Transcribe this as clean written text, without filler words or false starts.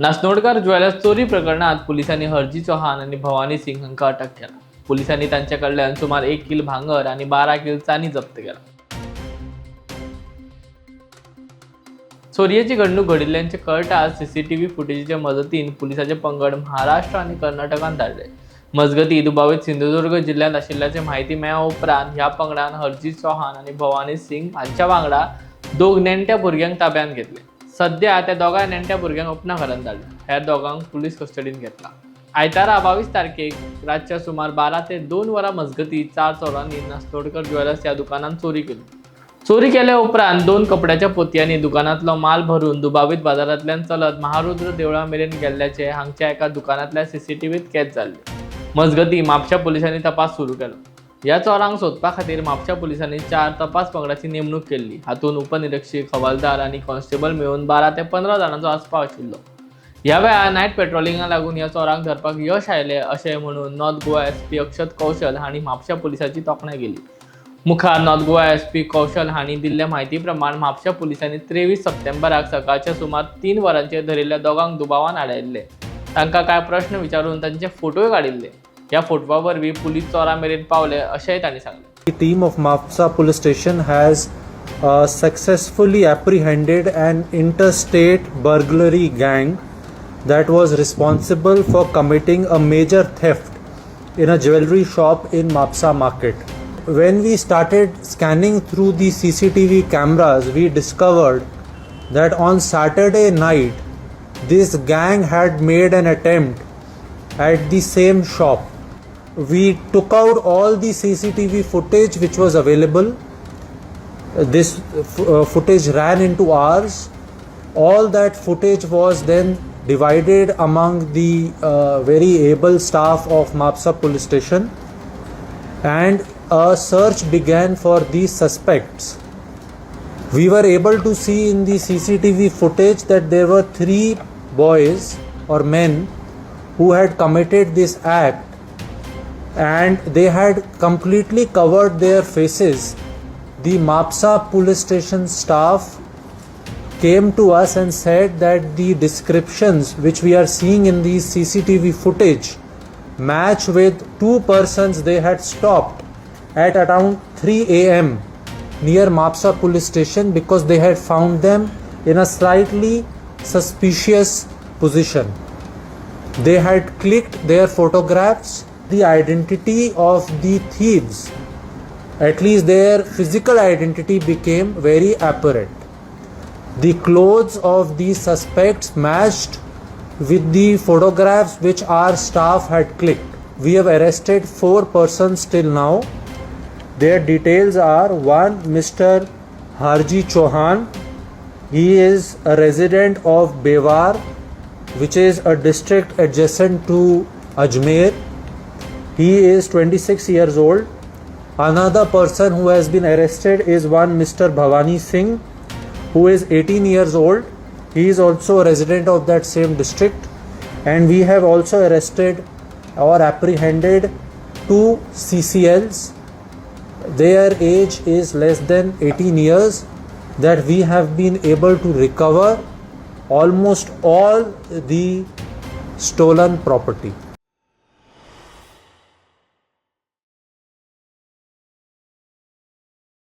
Nasnodkar jewellers चोरी प्रकरणात पुलिसांनी हरजी चौहान आनी भवानी सिंग हांकां अटक केला. पुलिसांनी तांचे कडल्यान सुमार 1 किल भांगर आनी 12 किल चांदी जप्त केला. चोरयेची घडणूक घडिल्ल्याचें कळटाच सीसीटीव्ही फुटेजीचे मजतीन पुलिसाचे पंगड महाराष्ट्र आनी कर्नाटकांत धाडले. मजगतीं, दुबावीत सिंधुदुर्ग जिल्ल्यांत आशिल्ल्याची म्हायती मेळ्ळ्या उपरांत ह्या पंगडान हरजीत चौहान आनी भवानी सिंग हांच्या वांगडा 2 नेण्ट्या भुरग्यांक ताब्यांत घेतले. सध्या त्या दोगांय नेण्ट्या भुरग्यांक अपना घरांत धाडले. हेर दोगांक पुलीस कस्टडीन घेतला. आयतारा 22 तारखेक रातच्या सुमार 12 ते 2 वरां मजगतीं 4 चोरांनी नास्नोडकर ज्वेलर्स ह्या दुकानांत चोरी केली. चोरी केल्या उपरांत 2 कपड्याच्या पोतयांनी दुकानांतलो माल भरून दुबावीत बाजारांतल्यान चलत महारुद्र देवळा मेरेन गेल्ल्याचे हांगच्या एका दुकानांतल्या सीसीटीव्हीत कैद जाल्ले. मजगतीं, म्हापशा पुलिसांनी तपास सुरू केलो. ह्या चोरांक सोदपा खातीर म्हापशा पुलिसांनी 4 तपास पंगडाची नेमणूक केल्ली. हातूंत उपनिरीक्षक, हवालदार आनी कॉन्स्टेबल मेळून 12 ते 15 जाणांचो आस्पाव आशिल्लो. ह्या वेळार नायट पेट्रोलिंगाक लागून ह्या चोरांक धरपाक यश आयलें अशें म्हणून नॉर्थ गोवा एसपी अक्षत कौशल हांणी म्हापशा पुलिसांची तोखणाय केली. मुखार नॉर्थ गोवा एसपी कौशल हांणी दिल्ल्या म्हायती प्रमाण म्हापशा पुलिसांनी 23 सप्टेंबराक सकाळच्या सुमार 3 वरांचेर धरिल्ल्या दोगांक दुबावान आडायल्ले. तांकां कांय प्रश्न विचारून तांचे फोटोय काडिल्ले. ह्या फोटवा वरवीं पुलीस चोरां मेरेन पावले अशेंय तांणी सांगलें. The team of Mapsa police station has successfully apprehended an interstate burglary gang that was responsible for committing a major theft in a jewelry shop in Mapsa market. When we started scanning through the CCTV cameras, we discovered that on Saturday night, this gang had made an attempt at the same shop. We took out all the CCTV footage which was available. This footage ran into hours. All that footage was then divided among the very able staff of Mapsa police station, and a search began for these suspects. We were able to see in the CCTV footage that there were 3 boys or men who had committed this act, and they had completely covered their faces. The Mapsa police station staff came to us and said that the descriptions which we are seeing in the CCTV footage match with 2 persons they had stopped at around 3 a.m. near Mapsa police station because they had found them in a slightly suspicious position. They had clicked their photographs. The identity of the thieves, at least their physical identity, became very apparent. The clothes of these suspects matched with the photographs which our staff had clicked. We have arrested 4 persons till now. Their details are: 1 Mr. Harji Chauhan. He is a resident of Bewar, which is a district adjacent to Ajmer. He is 26 years old. Another person who has been arrested is one Mr. Bhavani Singh, who is 18 years old. He is also a resident of that same district. And we have also arrested or apprehended 2 CCLs. Their age is less than 18 years, that we have been able to recover almost all the stolen property.